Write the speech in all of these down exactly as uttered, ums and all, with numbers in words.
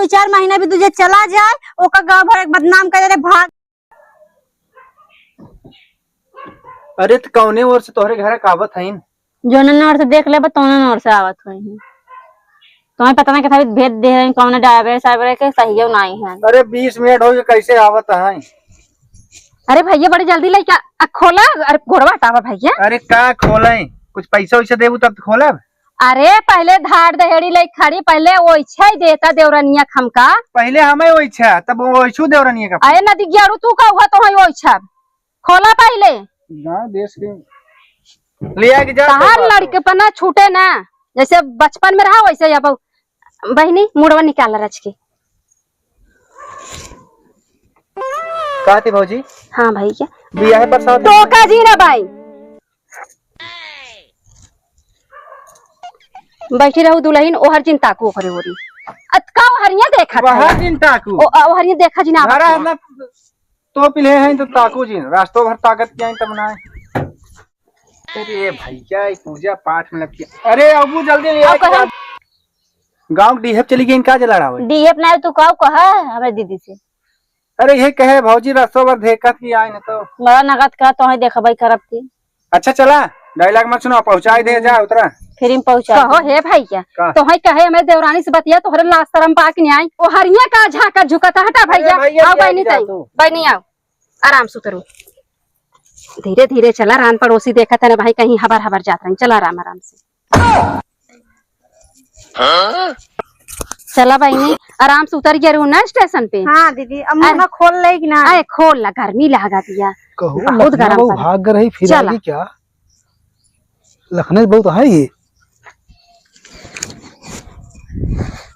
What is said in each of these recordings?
चार महीना भी तुझे चला जाए, ओका गाँव भर एक बदनाम कर दे, भाग। अरे, त कौने ओर से तोहरे घर क आवत हईन? जौने ओर से देख लेबा, तौने ओर से आवत होई। तुम्हें पता ना कि भेद दे रहे, कौन ड्राइवर साहब रहे के सही हो, नाई है। अरे, बीस मिनट हो गए, कैसे आवत है? अरे भैया, बड़ी जल्दी लेके आ, आ, खोला। अरे, गोड़वा हटावा भैया। अरे, का खोले? कुछ पैसा वैसा देबू तब तो खोलब। अरे, पहले धार दहेड़ी ले खड़ी, पहले ओइछे देता देवरनिया खमका। पहले हमें ओइछा, तब ओइछू देवरनिया का। अरे, नदी गेड़ू तू का हुआ तो है ओइछा। खोला पहले। गाँव देश के ले आके जा तहार तो बात। लड़केपना छूटे ना, जैसे बचपन में रहा वैसे ही अब। बहिनी, मुड़वा निकाल रच के। का थी भौजी? हाँ भैया। बियाहे पर साथ टोका जी ना भाई। बैठी रहू दुलहिन, ओहर जिन ताकू ओकरे ओरी। अतका ओहरिया देखा था। वहाँ जिन ताकू। ओ, ओहरिया देखा जी ना। घरा ना तो पिले हैं तो ताकू जिन, रास्तों भर ताकत क्या है तब ना। अरे भैया, ई पूजा पाठ में लग गया। अरे अबू जल्दी ले आओ, आके कहाँ? गाँव डीहप चली गई, इनका जला रहा है। डीहप ना, तू का कहा हमरे दीदी से? अरे ये कहे भौजी रसो भर धेकत की आए न तो। बड़ा नगद का तोहे देखबई करब की। अच्छा चला, डायलॉग मत सुनाओ, पहुँचाई दे जा उतरा। फिर हम पहुँचा कहो दे। हे भैया, का? तोहे कहे हमरे देवरानी से बतिया, तोहरे लाज शरम बा कि नहीं आई? ओ हरिया का झाका झुकत, हटा अरे भैया, भैया, आओ ये बहनी जा तई, तू। बहनी आओ, आराम से उतरो। धीरे धीरे चला, रान पड़ोसी देखत है ना भाई, कहीं हबर हबर जात रही, चला आराम आराम से। चला बहिनी, आराम से उतर गया रहू ना स्टेशन पे। हाँ दीदी, अब मुँह अरे, खोल ले कि ना? अरे खोल ला, गर्मी लागा दिया। कहू बहुत लखनऊ गरम बहू पड़ा। भाग रही, फिर चला। आगी क्या? लखनऊ बहुत है ये।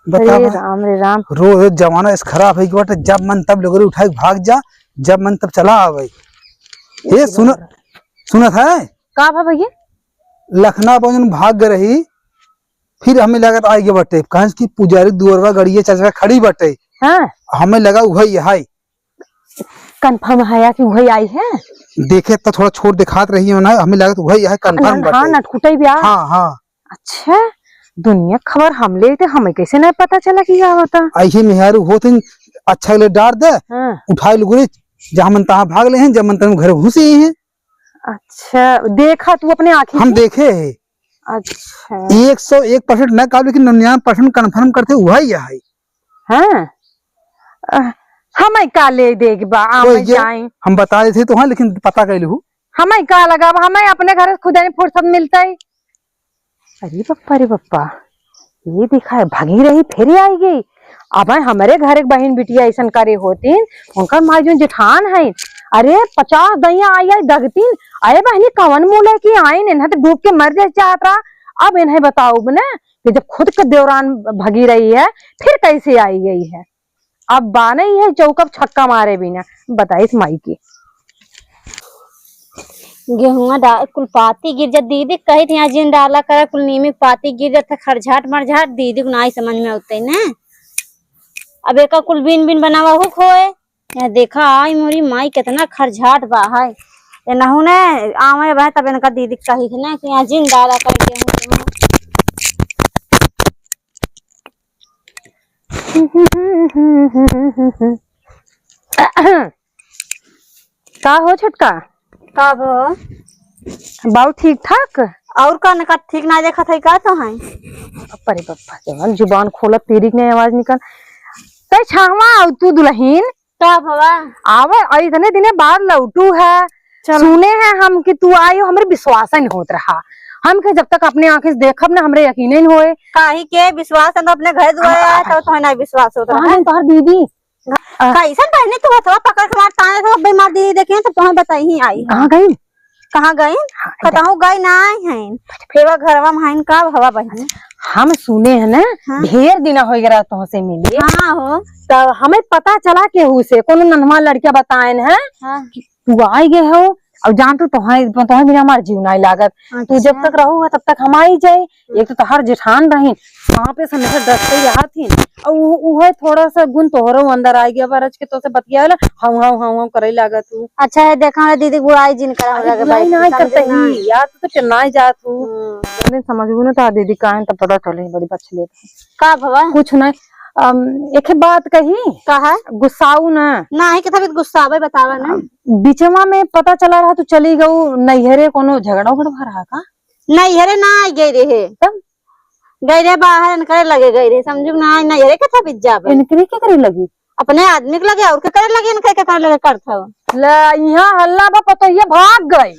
बता अरे बा, राम रे राम। रोज रोज जमाना इस खराब है कि बाटे, जब मन तब लोगरी उठाए भाग जा, जब मन तब चला आवे। ये सुन, सुनत है? का भा भैया? लखना बहन भाग गए रही, फिर हमें लागत आई गए बटे, कहें कि पुजारी दुआरवा गड़िए चल के खड़ी बटे। हाँ। हमें लगा उहई है। Confirm है या कि उहई आई है? देखे तो थोड़ा छोट दिखात रही है ना, हमें लागत उहई है, confirm न-, हाँ, बटे। नटकुटई ब्याह। हाँ, हाँ। अच्छा, दुनिया खबर हम ले थे, हमें कैसे नहीं पता चला कि क्या होता? ऐसे मेहरारू होत हैं, अच्छा ले डार दे, हाँ। उठाए लुगरी, जहाँ मन तहाँ भाग ले हैं, जब मन तहाँ घर घुसे ही हैं। अच्छा, देखा तू अपने आँखी हम से? देखे है। अच्छा। एक सौ एक percent ना कहब, लेकिन निन्यानवे percent confirm करते हुआ ही है। हाँ। अ, हमें का ले देख बा, तो आवे ये जाए। हम बता देते तो हाँ, लेकिन पता कैलू। हमें का लगा, अब हमें अपने घर से खुद ही फुर्सत मिलता है। अरे बप्पा रे बप्पा, ये देखा है, भगी रही, फिर आई गई। अब हमरे घर एक बहिन बिटिया ऐसन करे होतीन, उनकर माई जो जेठान है, अरे पचास दैया आई आई दगतीन, अरे बहिनी कवन मुँह लेके आइन, इन्हें तो डूब के मर जाए चाहत रहा। अब इन्हें बताओ ना कि जब खुद के देवरान भगी रही है, फिर कैसे आई गई है? अब बाने ही है चौका छक्का मारे बिना, बताइस माई की। गेहुआ डाल कुल पाती गिर जात, दीदी कही थी यहाँ जिन डाला करा, कुल नीमी पाती गिर जात, खरझाट मरझाट, दीदी को नाई समझ में होते ना। अब एका कुल बीन बीन बनावा हो खोए। यहाँ देखा आई मोरी माई कितना खरझाट बा है। ये नहु ने आवे बा तब इनका दीदी कही थी ना कि यहाँ जिन डाला कर गेहूँ गेहूँ। का हो छोटका? का भो? बाऊ ठीक ठाक? और का न का ठीक ना देखत है का तो है? अरे बप्पा, जवन जुबान खोलत तेरी के नहीं आवाज निकल। तै छाहवा आऊ तू दुलहिन। का भवा? आवे, और इतने दिने बाद लौटू है। चल। सुने हैं हम कि तू आई हो, हमरे विश्वास नहीं होत रहा। हम कहे जब तक अपने आँखें से देखब ना, हमरे यकीन नहीं होए। काहे के विश्वास है तो अपने घर दुआरे हाँ, आए, तब तो ना विश्वास होत रहा। कहाँ है तोहर दीदी? आ। कैसन बहनी तू हथवा पकड़ के मार ताने तो बीमार दीदी देखे तो तुम्हें बताई ही आई है। कहाँ गई? कहाँ गई? हाँ, कतहूँ गई ना आई हैं। फेवा घरवा में हैं का भवा बहनी? हम सुने हैं ना, हाँ। ढेर दिन हो गया तुमसे मिले। हाँ हो। तो हमें पता चला केहू से, कोनो नन्हवा लड़किया बताएन है हाँ। कि तू आई गए हो, और जान तू तोहे, तोहे बिना हमार जीव नहीं लागत। तू जब अच्छा। तक रहू है तब तक हम आई जाए। एक तो तोहार जेठान रहीन, वहाँ पे से हमेशा डरते ही आत ही, और उ-, उहे थोड़ा सा गुण तोहरो अंदर आ गया, बरज के तोसे बतियाला, हाउ, हाउ, हाउ, हाउ करे लागत हूँ। अच्छा है, देखा है दीदी, बुराई जिन करा, अरे, हमरा के बुराई बैठ के नहीं समझे करते ना। ही, यार, तू तो चेन्नई जात हूँ। हम्म। जौन दिन समझबू ना, तो दीदी काहे तो पता चले, बड़ी बछले। का भवा? कुछ नहीं। अम, एक बात कही। कहा? गुस्साऊ ना। नाही, के तबियत गुस्सावे, बतावा ना। अम, बिचवा में पता चला रहा तू चली गऊ नैहरे, कोनो झगड़ा उगड़ा भा रहा का? नैहरे ना आई गई रहे। तब? गई रहे बाहर, इनकरे लगे गई रहे, समझू ना, नैहरे के तबियत जावे। इनकरे के करे लगी? अपने आदमी के लगे, और के करे लगे, इनके के करे लगे करत हो। ला, यहाँ हल्ला बा, पतोहिया भाग गई।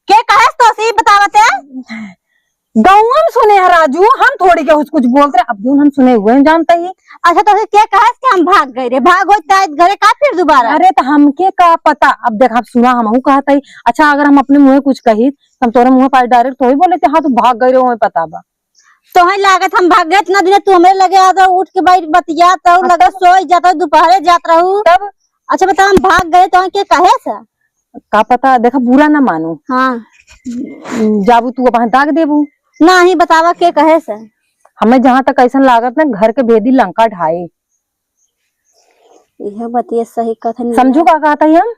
के कहेस तोसे, ई बतावत है? गौवा में सुने है राजू, हम थोड़ी केहू से कुछ बोलत रहे, अब जौन हम सुने हुए हम जानत ही। अच्छा, तोसे के कहेस कि हम भाग गए रे? भाग होत त आइत घरे का फिर दोबारा? अरे, त हमके का पता? अब देख, अब सुना, हमहू कहत ही। अच्छा, अगर हम अपने मुँहे कुछ कही, त हम तोरे मुँहे पर direct थोड़ी बोले थे, "हाँ, तू भाग गए रे, वहीं पता बा।" तोहे लागत हम भाग गए, इतना दिन तू हमरे लगे आ जाओ, उठ के बैठ बतियात रहू, अच्छा। लगे सोई जात रहू, दोपहरे जात रहू। तब? अच्छा, बतावा, हम भाग गए, तोहे के कहेस? का पता, देखा, बुरा ना मानू। हाँ। जाबू तू अपन दाग देबू। नाही, बतावा के कहेस? हमें जहाँ तक ऐसन लागत ना, घर के भेदी लंका ढाए। यह बतिया सही कहत हन। समझू का कहत ही हम?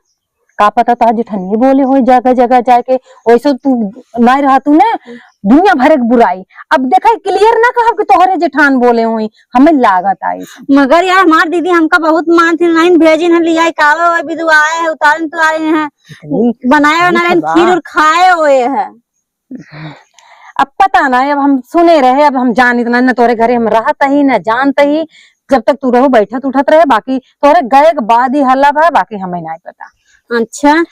का पता तोहार जेठनिये बोले होई जगह जगह जाके, वैसे तू नाई रहतू ना, दुनिया भर के बुराई। अब देखा, clear ना कहब कि तोहरे जेठान बोले होई, हमें लागत आई। मगर यार, हमार दीदी हमका बहुत मानथिन, नहीं भेजिन है लियाई, कावे ओए बिदु आए है, उतारे न उतारे हैं, कितनी बनाए बनाए मीठ बा। खीर और खाए ओए है। अब पता ना, अब हम सुने रहे, अब हम जानित ना, न तोरे घरे हम रहत ही, न जानत ही। जब तक तू रहो, बैठत उठत रहे, बाकी तोरे गए के बाद ही हल्ला भा, बाकी हमें नाई पता। अच्छा।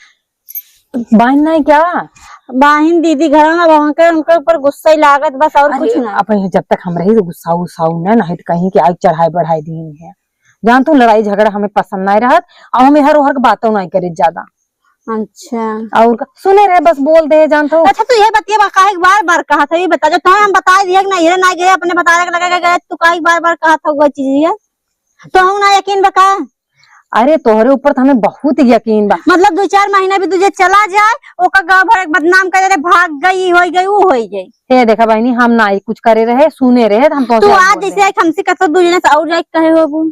बाहिन नाई क्या? बाहिन दीदी घर में, अब उनके, उनके ऊपर गुस्सा ही लागत, बस और अरे, कुछ ना। अब ये जब तक हम रही तो गुस्सा उस्सा ना, नहीं तो कहीं के आग चढ़ाए बढ़ाए दी है। जान तू, लड़ाई झगड़ा हमें पसंद नाई रहत, और हमें हर ओहर के बातों नाई करे ज्यादा। अच्छा। और का? सुने रहे, बस बोल दे, जान तो। अच्छा, तू ये बतिया बा-, काहे के बार बार कहत है, ये बता, जो तोहे हम बताए दिए कि ना, ये ना गए, अपने बताए के लगे गए, तू काहे के बार बार कहत है वो चीज है? तो हम ना यकीन बा का? अरे, तोहरे ऊपर तो हमें बहुत यकीन बा। मतलब, दो चार महीना भी तुझे चला जाए, ओकर गाँव भर एक बदनाम करे, "रे, भाग गई, ई होई गई, ऊ होई गई।" हे देखा बहिनी, हम ना कुछ करे रहे, सुने रहे, हम तोहसे तू आज बोल जैसे रहे। एक हमसे कहत, दू जने से और जाए कहे हो वो।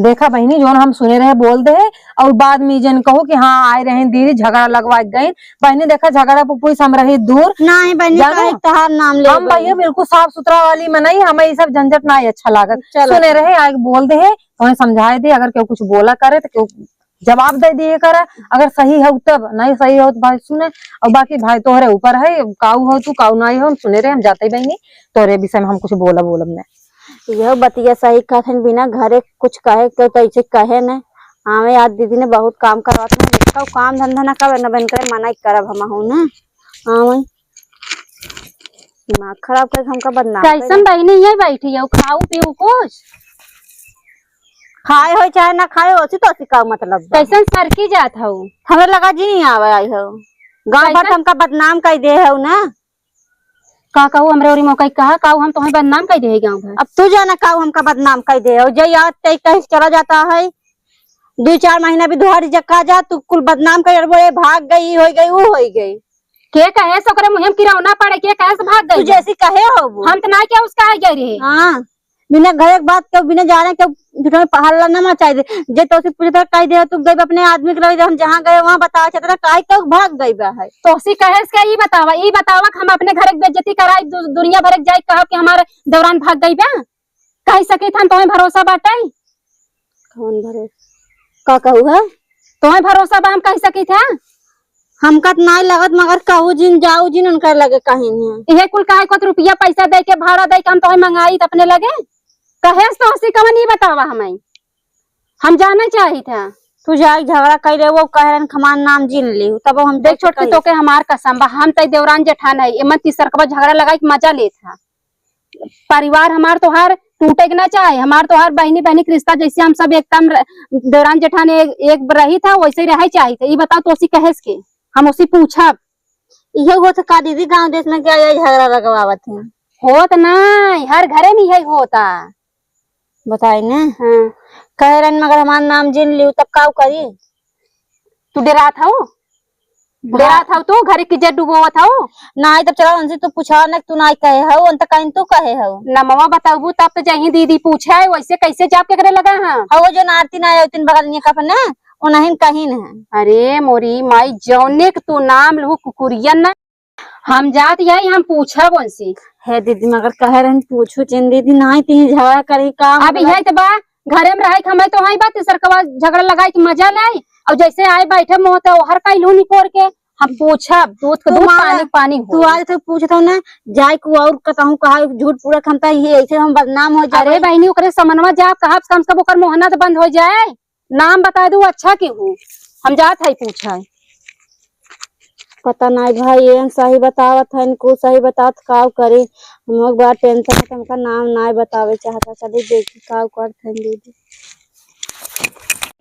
देखा बहिनी, जौन हम सुने रहे बोल दे, और बाद में जन कहो कि हाँ आए रहे दीदी, झगड़ा लगवा गए। बहिनी देखा, झगड़ा पुपुई से हम रही दूर। नहीं बहिनी, जानो? काहे तोहार नाम ले हम गए? भैया बिल्कुल साफ सुथरा वाली मनई, हमें ये सब झंझट ना ही अच्छा लागत। चलो। सुने रहे, आए बोल दे, तोहे समझाए दे, अगर केहू कुछ बोला करे तो केहू जवाब दे दिए करे, अगर सही हो तब, नहीं सही हो तो भाई सुने, और बाकी भाई तोहरे ऊपर है, काऊ हो तू, काऊ नहीं हो, हम सुने रहे, हम जाते ही बहिनी, तोहरे विषय में हम कुछ बोला बोलब नहीं। यह बतिया सही कहत हन, बिना घरे कुछ कहे के तो ऐसे कहे न। आवे आज दीदी ने बहुत काम करवात हन, जिसका काम धंधा ना करे न बन करे, मना ही करब हम हूँ न। आवे दिमाग खराब करके हमका बदनाम कैसन करे। बहिनी यही बैठी हो, खाऊ पीऊ कुछ? खाए हो चाहे ना खाए हो, ओसी तो ओसी का मतलब बा। कैसन सरकी जात हो? हमें लगा जी नहीं आवे आई हो, गाँव भर कैसन? हमका बदनाम कर दे हो ना। का कहू, हमरे ओरी मौका कहा, काऊ हम तोहे बदनाम कर दे है गाँव भर। अब तू जाना काऊ हमका बदनाम कर दे, और जय याद तय कहीं चला जाता है, दो चार महीना भी दुहारी जका जा, तू कुल बदनाम कर, "अरे, वो ये भाग गई, हो गई, वो हो गई।" के कहे से ओकरे मुँहे में किरौना पड़े, के कहे से भाग तू गई? जैसी कहे हो वो। हम तो ना क्या उसका आ गए रहे। हाँ, बिना घरे के बात के, बिना जाने के झूठा में हल्ला ना मचाई दे। जे तोसे पूछे तो कह दे, "तू गई अपने आदमी के लगे, हम जहाँ गए वहाँ बतावा चाहता था, काहे के भाग गई बा है?" तोसी कहे से ई बतावा, ई बतावा कि हम अपने घर के बेइज्जती कराई, दु-, दुनिया भर के जाई कहब कि हमारे दौरान भाग गई बा? कह सकी था, तोहे भरोसा बाटे? कौन भरोसा? का कहू है? तोहे भरोसा बा, हम कह सकी था? हमका त नाई लगत, मगर कहू जिन, जाऊ जिन, उनकर लगे कहीं नहीं। इहे कुल काहे को रुपया पैसा दे के, भाड़ा दे के हम तोहे मंगाई त अपने लगे? कहे से तोहसी कवन ई बतावा हमें? हम जाने चाहित है। तू जाई झगड़ा कर ले, वो कह रहे हमार नाम जिन ली, तब हम देख तोसे छोटकी, कही। तोके हमार कसम बा, हम तई देवरान जेठान है, एमन तीसरकवा झगड़ा लगाई के मजा लेत है। परिवार हमार तोहार टूटे के ना चाहे, हमार तोहार बहिनी बहिनी के रिश्ता जैसे हम सब एकदम र-, देवरान जेठान एक, एक रही था, वैसे ही रहे चाहित है। ई बताओ तोसी कहे से के? हम उसी पूछब। इहे होत का दीदी, गांव देश में क्या यही झगड़ा लगवावत है? होत ना, हर घरे में यही होता। बताई ने। हाँ। कहे रहन मगर हमार नाम जिन लियो तब काऊ करी? तू डेरात हऊ? हाँ। डेरात हऊ तू? घरे की इज्जत डुबोवत हऊ? नाई तब चला उनसे तू पूछा ना, तू नाई कहे हऊ, उन तक कहीं तू कहे हऊ। नमवा बताबू तब तो जहीं दीदी पूछे, वैसे कैसे जाप के करे लगा हाँ? हऊ जो नारती ना आयो तीन बगल में कफने, उन्हीं कहीं न है। अरे मोरी माई, जौने के तू नाम लहू कुकुरियन ना, हम जात यही, हम पूछब उनसे। है दीदी, मगर कहे रहन पूछू चिन दीदी, नाहीं ती झगड़ा करी का अब मतलब? यही तो बा, घरे में रहे के हमें तो हई बा, तीसर के बाद झगड़ा लगाई के मजा ले। और जैसे आए बैठे मुँह तो हर कई लूनी कोर के हम पूछब, दूध के दूध, तुम्हारा, पानी के पानी तू हो। आज तो पूछत हो ना, जाए को और कतहूँ कहा झूठ पूरा खमता, ये ऐसे हम बदनाम हो जाए। अरे बहिनी, ओकरे समनवा जा कहब, कम से कम ओकर मोहना तो बंद हो जाए। नाम बता दू, अच्छा की हूँ, हम जात है पूछे। पता नहीं भाई, ये सही बतावत है, इनको सही बतावत काव करी। हम लोग बड़ा टेंशन है, तो हमका नाम नहीं बतावे चाहता। चलिए देखी काव करत है दीदी।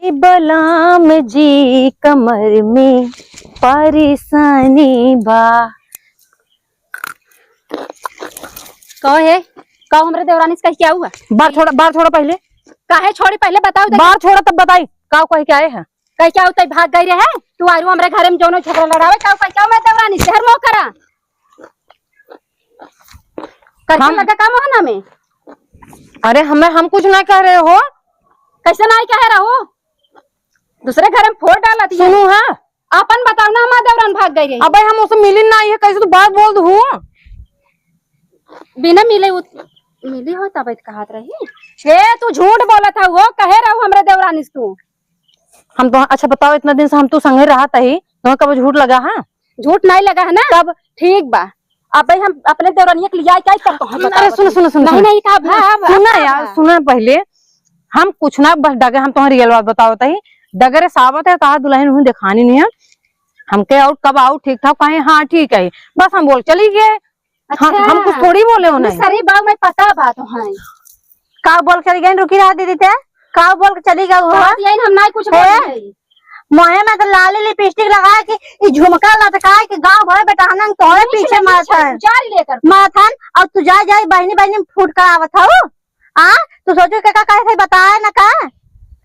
ई बलाम जी कमर में परेशानी बा। कहो हे, कहो हमरे देवरानी से कह के आऊ है? बार छोड़ा, बार छोड़ा पहले। काहे छोड़ी पहले बताओ तो। बार छोड़ा तब बताई, का कह के आए हैं? कह के आऊ तई भाग गई रहे, तू आरू हमरे घरे में जोनो झगड़ा लड़ावे, का कह के आऊ मैं देवरानी से हर मौका करा। करके हम लगा का मोहना में? अरे हमें, हम कुछ ना कह रहे हो। कैसे ना कह रहा हो? दूसरे घर में फोड़ डाला थी। सुनू हाँ। अपन बताओ ना, हमार देवरान भाग गई रही। अबे हम उसे मिली ना, ये कैसे तू बात बोल दू? बिना मिले उत-, मिली हो तब कहत रही। हे, तू झूठ बोलत हऊ हो, कहे रहू हमरे देवरानी से तू। हम तो, अच्छा बताओ, इतना दिन से हम तू संगे रहत ही, तुम्हें कब झूठ लगा है? झूठ नहीं लगा है ना? तब ठीक बा, अबे हम अपने देवरानिया के लिया के आई तब तोहर अरे बतावत सुन, हई। सुन, सुन, नहीं, सुन। नहीं, का भा, भा, सुना भा, यार, भा। सुना पहले, हम कुछ ना, बस डगे, हम तुम्हारी रियल बात बतावत ही, डगरे सावत है, तार दुल्हन हूँ देखानी नहीं है, हमके आउट कब आउट ठीक ठाक कहे, हाँ ठीक है, बस हम बोल चली गए। अच्छा। हम, हम कुछ थोड़ी बोले हो नहीं। सरी बाऊ मैं पता बात है। का बोल चली गई, रुकी रहा दीदी ते, का बोल के चली गई हो? बात यही हम नहीं कुछ बोले हैं। मोहे में तो लाली लिपस्टिक लगा के, ई झुमका लटका के गाँव भर बेटहनन तोहरे पीछे माथन। माथन, और तू जा, जा, बहिनी, बहिनी में फूट करावत हऊ। आ, तू सोचो के का कहे थे, बताए ना का?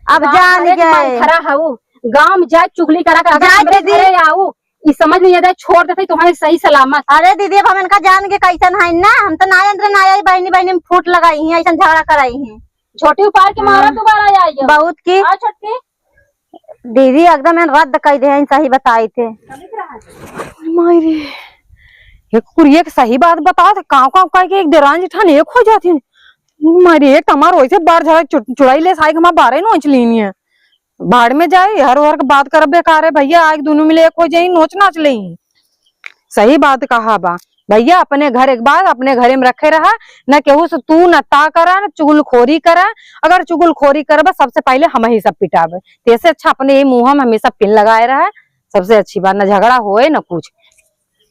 अब गाँव जान भरे के गए। मन खरा हऊ, गाँव में जाए चुगली करा, करा, जाए हमरे दीदी। घरे आऊ, ई समझ नहीं आता, छोड़ देते तुम्हारे सही सलामत। अरे दीदी, अब हम इनका जान के कैसन है ना, हम तो ना अंदर ना आई, बहिनी, बहिनी में फूट लगाई हैं, ऐसन झगड़ा कराई हैं। छोटी उपार के मारा हाँ। दोबारा आई है। बहुत की। आ छोटकी। दीदी एकदम हम रद्द कर दे हैं, सही बताई थे। माई रे, ये कुकुर, ये सही बात बताओ थे, काव काव कह के एक देरान जेठान एक हो जाती है। मारी एक तो हमार वैसे बार झगड़ा चु-, चुड़ाई ले साई के हमार बारह ही नोच लीनी है। भाड़ में जाए, हर ओहर के बात करब बेकार है भैया, आज दोनों मिले एक हो जाई, नोच नाच लेई। सही बात कहा बा भैया, अपने घर एक बार अपने घरे में रखे रहा, न केहू से तू न ता करा, न चुगलखोरी करा। अगर चुगलखोरी करबा, सबसे पहले हम ही सब पिटाबे। तेसे अच्छा अपने यही मुँह में हमेशा पिन लगाए रहा, सबसे अच्छी बात, न झगड़ा होए न कुछ।